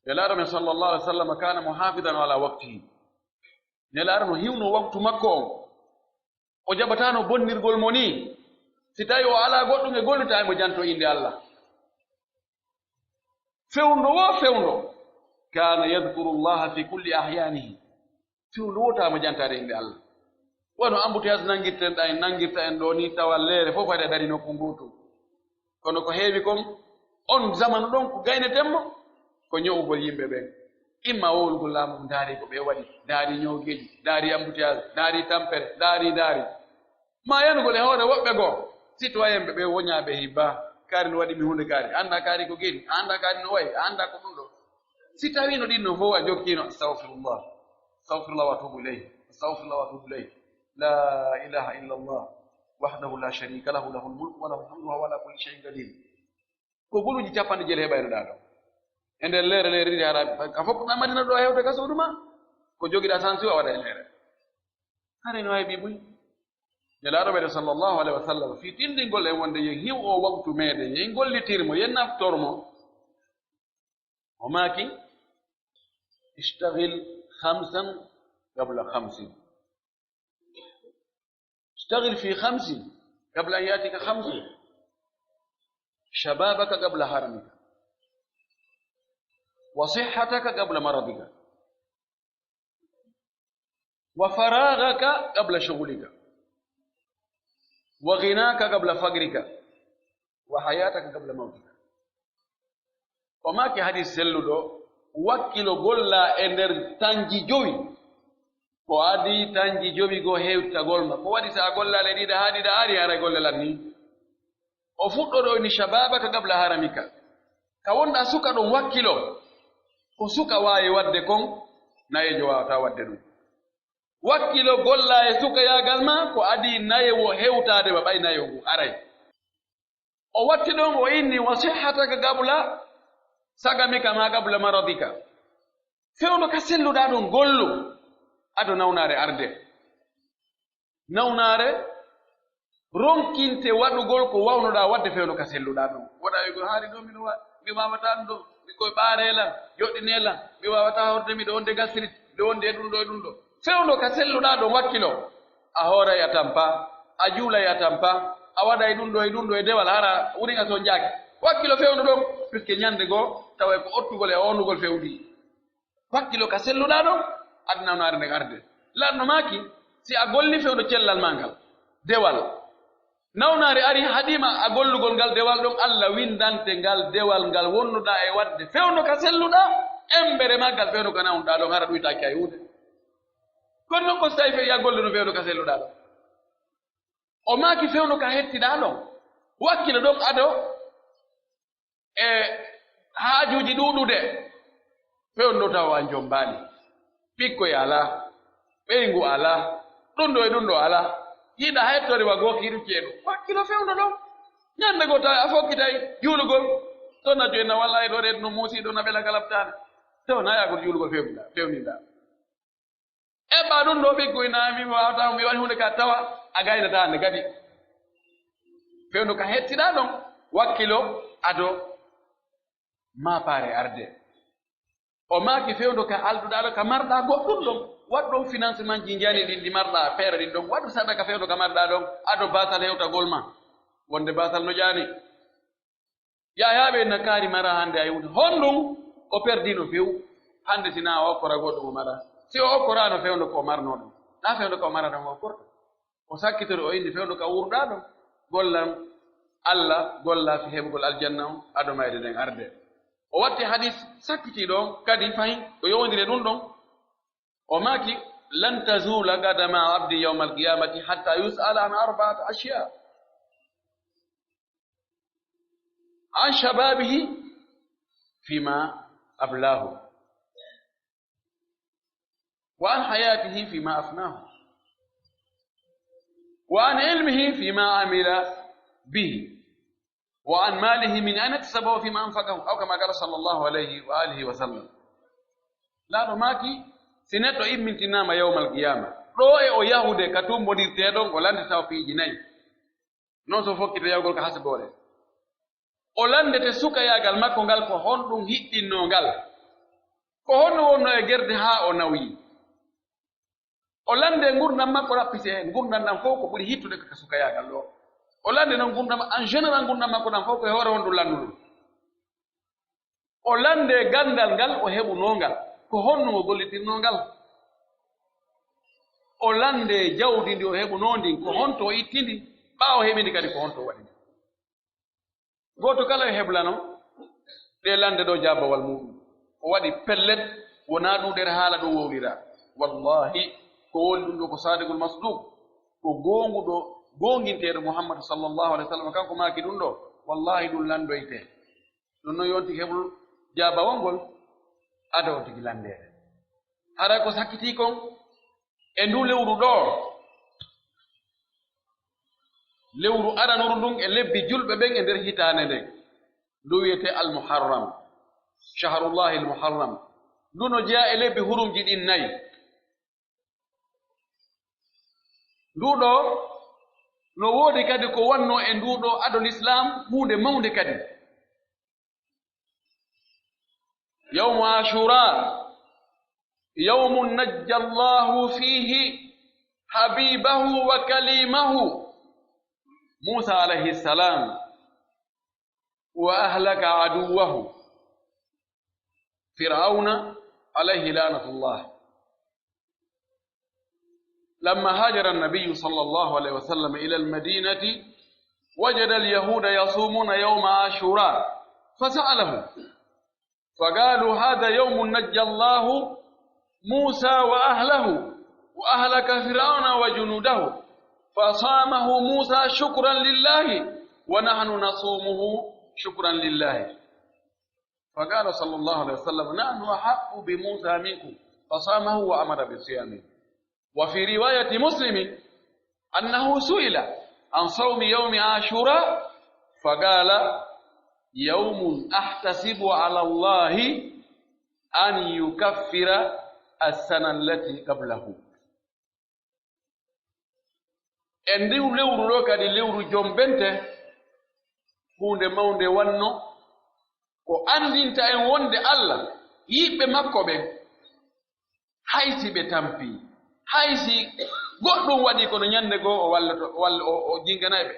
Nelaaɗo men sallallahu alayhi wa sallam kana muhafizan ala waqtihi. Nelaaɗo no hiwno waqtu makko on. O jaɓataano bonnirgol mo nii. Si tawii o alaa goɗɗun e gollita, emo jantoo innde Allah. Fewndo woo fewndo, kana yadhkuru Allaha fi kulli ahyanihi. Fewndo woo tawa mo jantaade innde Allah. Wano embouteillage nanngirten ɗan, nanngirta en ɗoo nii, tawa leere fof fayda dari nokku ngootu. Kono ko heewi kon, on zamanu ɗon ko gayneten mo, ko ño'ugol yimɓe ɓen. Imma wowlugol laamu ngun, ndaari ko ɓe waɗi, ndaari ñoogeeji, ndaari embouteillage, ndaari tampere, ndaari, ndaari. Maa yanugol e hoore woɓɓe goo, citoyen ɓe ɓe woñaaɓe hibba, kaari no waɗi mi huunde kaari, a anndaa kaari ko geni, a anndaa kaari no wayi, a anndaa ko ɗun ɗoo. Si tawiino ɗin no fow a jokkiino, astagfirullah, astagfirullah wa atubu ilayh, astagfirullah wa atubu ilayh. La ilaha illa Allah, wahdahu la sharika lahu, lahul mulku wa lahul hamdu wa huwa ala kulli shay'in qadir. Ko guluuji capanɗe jeego heɓaynoɗaa ɗoo. E nder leere, leere ɗiɗi hara, ka fof ko ɗan Madina ɗoo hewta ka suudu maa. Ko jogiɗaa tan si a waɗa e leere. Haray no heɓi buy. Nelaaɗo meɗen sallallahu alayhi wa sallam fii tinndingol en wonde yen hiw oo waqtu meɗen, yen gollitir mo, yen naftor mo. O maaki, اشتغل خمسا قبل خمس. اشتغل في خمس قبل أن يأتيك خمس. شبابك قبل هرمك. وصحتك قبل مرضك. وفراغك قبل شغلك. وغناك قبل فقرك. وحياتك قبل موتك. O maaki hadiis selluɗo, wakkilo golla e nder tanji jowi. Ko adii tanji jowi goo hewtitagol ma. Ko waɗi si a gollaali ɗiɗa haa ɗiɗa ari, haray golle lan nii. O fuɗɗoɗo ni shababaka qabla haramika. Ka wonɗaa suka ɗon wakkilo. Ko suka waawi waɗde kon, nayeejo waawataa waɗde ɗun. Wakkilo golla e sukayaagal maa ko adii nayewo hewtaade ma ɓay nayewo ngun aray. O watti ɗon, o inni, "Wa sihhataka qabla sagamika ma qabla maradika." Fewndo ka selluɗaa ɗon gollu ado nawnaare arde. Nawnaare ronkinte waɗugol ko wawnoɗaa waɗde fewndo ka selluɗaa ɗon. Woɗaa wi'ugol, "Haari ɗoo miɗo wa-, mi waawataa ɗum ɗoo, mi koye ɓaaree lan, yoɗɗinee lan, mi waawataa horde, miɗo wonde gastrique, miɗo wonde e ɗum ɗoo e ɗum ɗoo." Fewndo ka selluɗaa ɗon wakkilo. A hooray a tampa, a juulay a tampa, a waɗay ɗum ɗoo e ɗum ɗoo e dewal, hara wurin a sonjaaki. Wakkilo fewndo ɗon, puisque ñande goo, taway ko ottugol e oonugol fewndii. Wakkilo ka selluɗaa ɗon, ado nawnaare nden arde. Lanɗo maaki, si a golli fewndo cellal maa ngal, dewal, nawnaare ari haɗii ma a gollugol ngal dewal ɗon, Alla winndante ngal dewal ngal wonnuɗaa e waɗde fewndo ka selluɗaa, embere maggal fewndo ka nawnuɗaa ɗon, hara ɗuytaaki hay huunde. Kono non ko si tawii fe-, a golluno fewndo ka selluɗaa ɗon. O maaki fewndo ka hettiɗaa ɗon. Wakkilo ɗon ado e haajuuji ɗuuɗude. Fewndo tawa an jombaali. Ɓikkoy alaa, ɓeyngu alaa, ɗum ɗoo e ɗum ɗoo alaa. Hiɗa hettori wa gooki hiɗum ceeɗu. Wakkilo fewndo ɗon. Ñande goo tawa a fokkitay juulugol. To na joy na walla e ɗo reedu no muusi ɗo na ɓela ka labtaani. To na yaagol juulugol fewninda, fewninda. Eɓɓa ɗum ɗoo ɓikkoy naa mi waawataa, mi waɗi huunde ka tawa a gaynataa nde kadi. Fewndo ka hettiɗaa ɗon, wakkilo ado maapaare arde. O maaki fewndo ka alduɗaa ɗon, ka marɗaa goɗɗum ɗon. Waɗu ɗon financement ji njani ɗin ɗi marɗaa, peere ɗin ɗon. Waɗu sadaka fewndo ka marɗaa ɗon, ado baasal hewtagol ma. Wonde baasal no ƴaani. Yahayaaɓe en no kaari mara hannde ay huunde. Honɗum o perdino few? Hannde si naa o okkora goɗɗo mo mara. Si o okkoraano fewndo ko o marnoo ɗum, naa fewndo ko o mara ɗum o okkorta. O sakkitori o inni fewndo ka wuurɗaa ɗon. Gollan Alla, golla fi heɓugol aljanna on, ado mayde nden arde. O watti hadis sakkitii ɗon kadi fahin, ko yowondire ɗum ɗon. O maaki, "Lan tazula qadama abdi yawmal qiyamati hatta yus'ala an arba'ati ashya." عن شبابه فيما أبلاه، وعن حياته فيما أفناه، وعن علمه فيما عمل به، وعن ماله من أين اكتسبه وفيما أنفقه، أو كما قال صلى الله عليه وآله وسلم. Laaɗo maaki, si neɗɗo immintinaama yawmal qiyaama, ɗo e o yahude ka tumbondirtee ɗon, o landete tawa piiji nayi. Non so fokkita yawgol ka hasboore. O landete sukayaagal makko ngal, ko honɗum hiɓɓinnoo ngal? Ko honno wonnoo e gerde haa o nawyi? O lande ngurndan makko, rappitee ngurndan ɗan fow ko ɓuri hittude ka sukayaagal ɗoo. O lande non ngurndan ma-, en général ngurndan makko ɗan fow ko e hoore honɗum landuɗum. O lande ganndal ngal o heɓunoo ngal, ko honno o gollitirnoo ngal. O lande jawdi ndi o heɓunoo ndin, ko honto o itti ndi, ɓaawo heɓi ndi kadi ko honto o waɗi ndi. Gooto kala e heblano ɗee lande ɗoo jaabawal muuɗum. O waɗi pellet, wonaa ɗuuɗere haala ɗum wowliraa. Wallaahi, ko woni ɗum ɗoo ko Saadiqul Masduuq, ko goonguɗo, goonginteeɗo Muhammadu sallallahu alaihi wa sallam, kanko maaki ɗum ɗoo, wallaahi ɗum landoyte. Ɗum non yonti heɓul jaabawol ngol, ado on tigi landeede. Haray ko sakkitii kon, e ndu lewru ɗoo, lewru aranuru ndun e lebbi julɓe ɓen e nder hitaande nden, ndu wi'etee Al-Muharram, Shahrullahi Al-Muharram. Ndu no jeyaa e lebbi hurumji ɗin nayi. Ndu ɗoo no woodi kadi ko wonnoo e ndu ɗoo ado Lislaam huunde mawnde kadi. يوم عاشوراء يوم نجى الله فيه حبيبه وكليمه موسى عليه السلام وأهلك عدوه فرعون عليه لعنة الله. لما هاجر النبي صلى الله عليه وسلم إلى المدينة وجد اليهود يصومون يوم عاشوراء فسألهم فقالوا هذا يوم نجى الله موسى وأهله وأهلك فرعون وجنوده فصامه موسى شكرا لله ونحن نصومه شكرا لله. فقال صلى الله عليه وسلم نحن أحق بموسى منكم فصامه وأمر بصيامه. وفي رواية مسلم أنه سئل عن صوم يوم عاشوراء فقال: يوم أحتسب على الله أن يكفر السنة التي قبله. E ndu lewru ɗoo kadi, lewru jombente, huunde mawnde wanno, ko anndinta en wonde Alla, yiɓɓe makko ɓen, hay si ɓe tampii, hay si goɗɗum waɗii, kono ñande goo o walloto, o wallo-, o, o jinganay ɓe.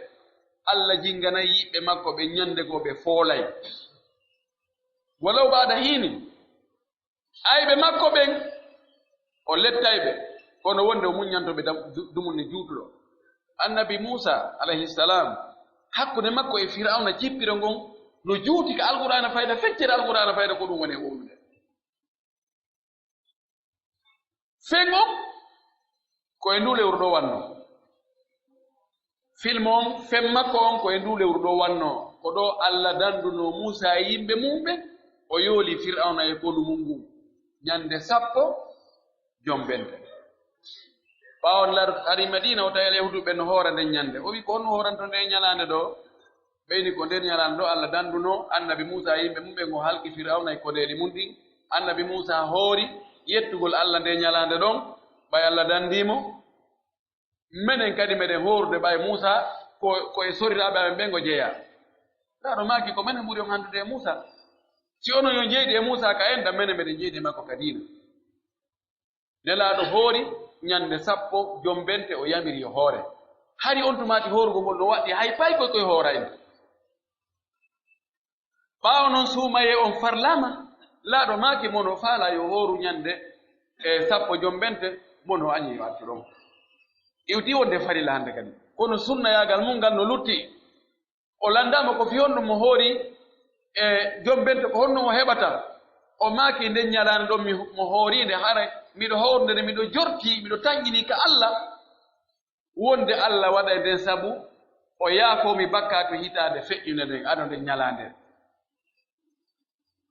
Alla jinganay yiɓɓe makko ɓen ñande goo, ɓe foolay. Walaw ba'da hiinin, ayɓe makko ɓen, o lettay ɓe, kono wonde o muññanto ɓe dam-, du-, dumunne juutuɗo. Annabi Muusaa, alayhi salaam, hakkunde makko e Firawna jippiro ngon no juuti ka Alqur'aana fayda, feccere Alqur'aana fayda, ko ɗum woni e wowlude. Fen on, ko e nduu lewru ɗoo wannoo. Film on, fen makko on, ko e nduu lewru ɗoo wannoo. Ko ɗoo Alla dandunoo Muusaa e yimɓe mun ɓen, o yooli Firawna e konu mun ngun. Ñande sappo, jombente. Ɓaawo lar-, ari Madiina, o tawi Alyahuudu ɓen no hoora nden ñande. O wi'i, "Ko honno hooranton nden ñalaande ɗoo?" Ɓe inni, "Ko nden ñalaande ɗoo Alla dandunoo Annabi Muusaa e yimɓe mun ɓen, o halki Firawna e koneeli mun ɗin." Annabi Muusaa hoori yettugol Alla nden ñalaande ɗon, ɓay Alla dandii mo. Menen kadi meɗen hoorude ɓay Muusaa ko, ko e soriraaɓe amen ɓen o jeyaa. Laaɗo maaki, "Ko menen ɓuri on handude e Muusaa. Si onon yo jeyɗi e Muusaa ka enɗan, menen meɗen jeyɗi e makko ka diina." Nelaaɗo hoori ñande sappo jombente, o yamiri yo hoore. Hari on tumaati hoorugol ngol no waɗɗi, hay paykoy koy hoorayno. Ɓaawo non suumayee on farlaama, laaɗo maaki mo no faalaa yo hooru ñande, e, sappo jombente, mo no añi yo accu ɗon. Iwti wonde farilla hande kadi. Kono sunnayaagal mun ngal no lutti. O landaama ko fii honɗun mo hoori, e, jombente, ko honno o heɓata. O maaki, "Nden ñalaande ɗon mi, mo hooriinde, haray miɗo hoorunde nde, miɗo jortii, miɗo tanƴinii ka Alla." Wonde Alla waɗay nden sabu o yaafoo mi bakkaatu hitaande feƴƴunde nden, ado nden ñalaande.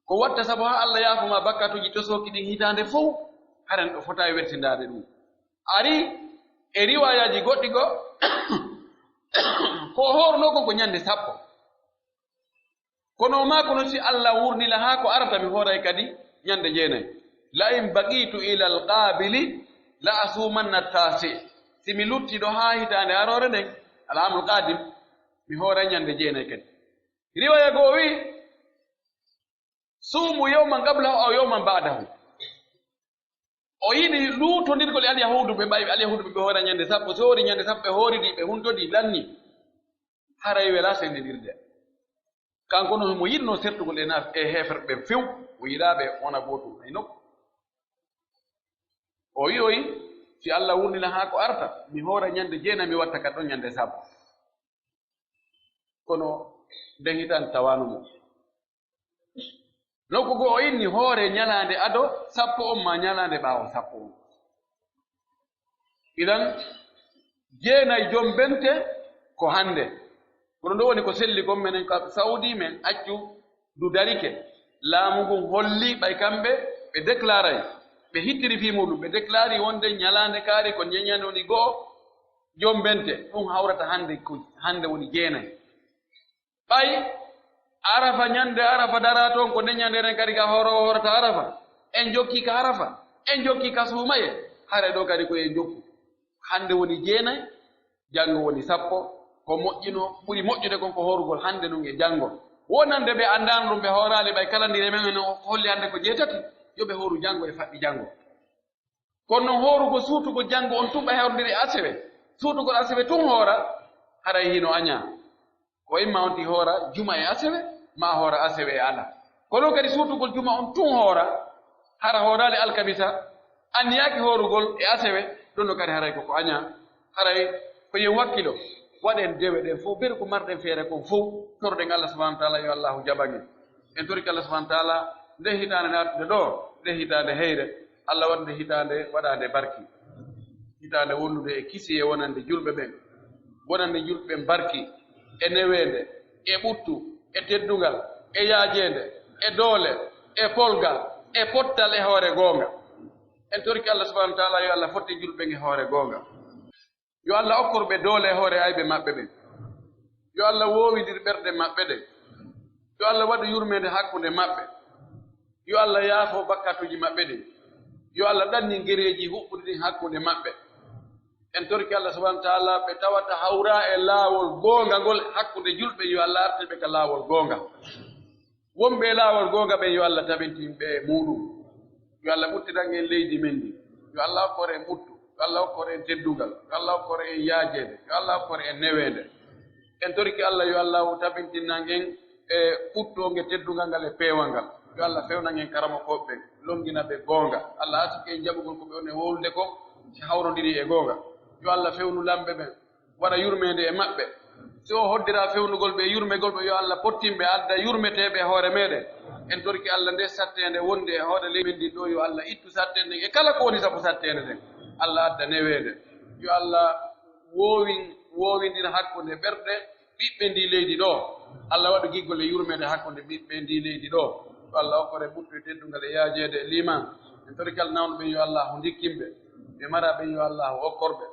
Ko watta sabu haa Alla yaafoo ma bakkaatuuji tosooki ɗin hitaande fow, hara neɗɗo fotaa e wertindaade ɗum. Ari e riwaayaaji goɗɗi goo, ko o hoorunoo kon ko ñande sappo. Kono o maaki no si Alla wurnila haa ko arata, mi hooray kadi ñande jeenay. "La in baqiitu ilal qaabili la asuumanna taasi." Si mi lutti ɗoo haa hitaande aroore nden, al aamul qaadim, mi hooray ñande jeenay kadi. Riwaaya goo o wi'i, "Suumu yawman qablahu aw yawman ba'dahu." O yiɗi luutondirgol e Alyahuuduɓe, ɓay Alyahuuduɓe ɓe hoora ñande sappo, si hoori ñande sappo, ɓe hooridi, ɓe huntodi, lanni. Haray welaa sendindirde. Kanko no himo yiɗnoo sertugol e na-, e heeferɓe ɓen few, o yiɗaa ɓe wona gootum hay nokku. O wi'oyi, "Si Alla wurnila haa ko arta, mi hoora ñande jeenay, mi watta ka ɗon ñande sappo." Kono nden hitaande tawaano mo. Nokku goo o inni hoore ñalaande ado sappo on maa ñalaande ɓaawo sappo on. Idan, jeenay jombente ko hande. Kono ɗoo woni ko selli kon, menen ka Saudi men accu du darike. Laamu ngun holli ɓay kamɓe ɓe déclaray, ɓe hittiri fii muuɗum, ɓe déclari wonde ñalaande kaari ko ñeñande woni go'o jombente, ɗum hawrata hande ko, hande woni jeenay. Ɓay Arafa, ñande Arafa daraa ton, ko nden ñande enen kadi ka hooro o hoorata Arafa. En jokki ka Arafa, en jokki ka suumaye. Haray ɗoo kadi ko en jokku. Hande woni jeenay, janngo woni sappo. Ko moƴƴinoo, ɓuri moƴƴude kon ko hoorugol hande nun e janngo. Wonande ɓe anndaano ɗum, ɓe hooraali ɓay kalandire men en o holli hande ko jeetati, yo ɓe hooru janngo e faɗɗi janngo. Kono non hoorugol suutugol janngo on tun ɓay hawrondiri e asewe, suutugol asewe tun hoora, haray hino añaa. Ko imma on ti hoora juma e asewe, maa hoora asewe e ala. Kono kadi suutugol juma on tun hoora, hara hooraali alkamisa, anniyaaki hoorugol e asewe, ɗun no kadi haray ko ko añaa. Haray ko yo en wakkilo, waɗen dewe ɗen fow, ɓen ko marɗen feere kon fow, toroɗen Allah subhanahu wa ta'ala, yo Allahu jaɓan en. En torike Allah subhanahu wa ta'ala, nde hitaande naatude ɗoo, nde hitaande heyre, Allah waɗa nde hitaande waɗaande barki. Hitaande wondude e kisiyee wonande julɓe ɓen, wonande julɓe ɓen barki, e neweende, e ɓuttu, e teddungal, e yaajeende, e doole, e polgal, e pottal, e hoore goonga. En torike Allah subhanahu wa ta'ala, yo Allah fottin julɓe ɓen e hoore goonga. Yo Allah okkor ɓe doole e hoore ayɓe maɓɓe ɓen. Yo Allah woowindir ɓerɗe maɓɓe ɗen. Yo Allah waɗu yurmeende hakkunde maɓɓe. Yo Allah yaafo bakkatuuji maɓɓe ɗin. Yo Allah ɗannin gereeji huɓɓuɗi ɗin hakkunde maɓɓe. En torike Allah subhanahu wa ta'ala ɓe tawata hawraa e laawol goonga ngol hakkunde julɓe, yo Allah artir ɓe ka laawol goonga. Wonɓe e laawol goonga ɓen, yo Allah tabintin ɓe e muuɗum. Yo Allah ɓuttiran en leydi men ndin. Yo Allah okkor en ɓuttu. Yo Allah okkor en teddungal. Yo Allah okkor en yaajeede. Yo Allah okkor en neweende. En torike Allah, yo Allah tabintinan en e ɓuttoonge teddungal ngal e peewal ngal. Yo Allah fewnan en karamokooɓe ɓen, longina ɓe goonga. Allah arsike en jaɓugol ko ɓe woni e wowlude kon, si hawrondiri e goonga. Yo Allah fewnu lamɓe ɓen, waɗa yurmeende e maɓɓe. Si o hoddira fewnugol ɓe e yurmegol ɓe, yo Allah pottin ɓe adda yurmeteeɓe e hoore meɗen. En torike Allah nde satteende wonde e hoore leydi men ndin ɗoo, yo Allah ittu satteende nden e kala ko woni sabu satteende nden. Allah adda neweende. Yo Allah woowin-, woowindira hakkunde ɓerɗe ɓiɓɓe ndii leydi ɗoo. Allah waɗu giggol e yurmeende hakkunde ɓiɓɓe ndii leydi ɗoo. Yo Allah okkor en ɓuttu e teddungal e yaajeede e liimaan. En torike Allah nawnuɓe ɓen, yo Allah ndikkin ɓe. Ɓe maraaɓe ɓen, yo Allah okkor ɓe.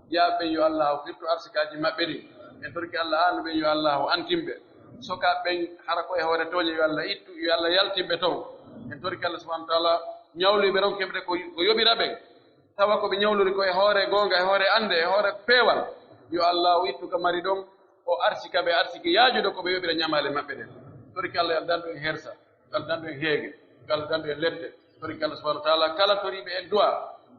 Jeyaaɓe ɓen, yo Allah firtu arsikaaji maɓɓe ɗin. En torike Allah aanuɓe ɓen, yo Allah antin ɓe. Sokaaɓe ɓen, hara ko e hoore tooñe, yo Allah ittu, yo Allah yaltin ɓe ton. En torike Allah subhanahu wa ta'ala, ñawluɓe ɓe, ronken ɓe ko, ko yoɓira ɓen. Tawa ko ɓe ñawlori ko e hoore goonga, e hoore annde, e hoore peewal. Yo Allah o ittu ka mari ɗon, o arsika ɓe arsike yaajuɗo ko ɓe yoɓira ñamaale maɓɓe ɗen. Torike Allah, yo Allah dandu en hersa, yo Allah dandu en heege, yo Allah dandu en lepte. Torike Allah subhanahu wa ta'ala, kala toriiɓe en du'a,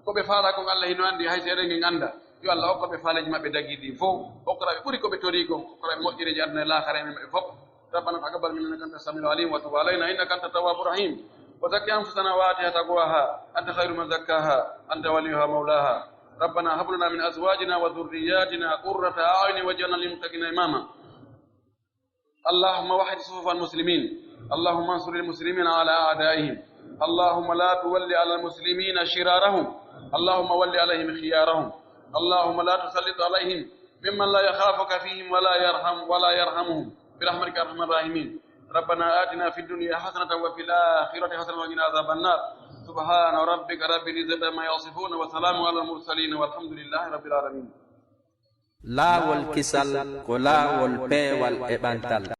ko ɓe faalaa kon Allah hino anndi, hay si eɗen en annda. Yo Allah okku ɓe faaleeji maɓɓe dagiiɗi ɗin fow, okkora ɓe ɓuri ko ɓe torii kon, okkora ɓe moƴƴereeji aduna e laakara e men maɓɓe fow. ربنا تقبل منا إنك أنت السميع العليم وتب علينا إنك أنت التواب الرحيم. وزكي أنفسنا وآتها تقواها أنت خير من زكاها أنت وليها مولاها. ربنا هب لنا من أزواجنا وذرياتنا قرة أعين واجعلنا للمتقين إماما. اللهم وحد صفوف المسلمين. اللهم انصر المسلمين على أعدائهم. اللهم لا تول على المسلمين شرارهم. اللهم ول عليهم خيارهم. اللهم لا تسلط عليهم ممن لا يخافك فيهم ولا يرحم، ولا يرحمهم برحمتك يا أرحم الراحمين. ربنا آتنا في الدنيا حسنة وفي الآخرة حسنة وقنا عذاب النار. سبحان ربك رب العزة عما يصفون وسلام على المرسلين والحمد لله رب العالمين. Laawol kisal ko laawol peewal e ɓantal.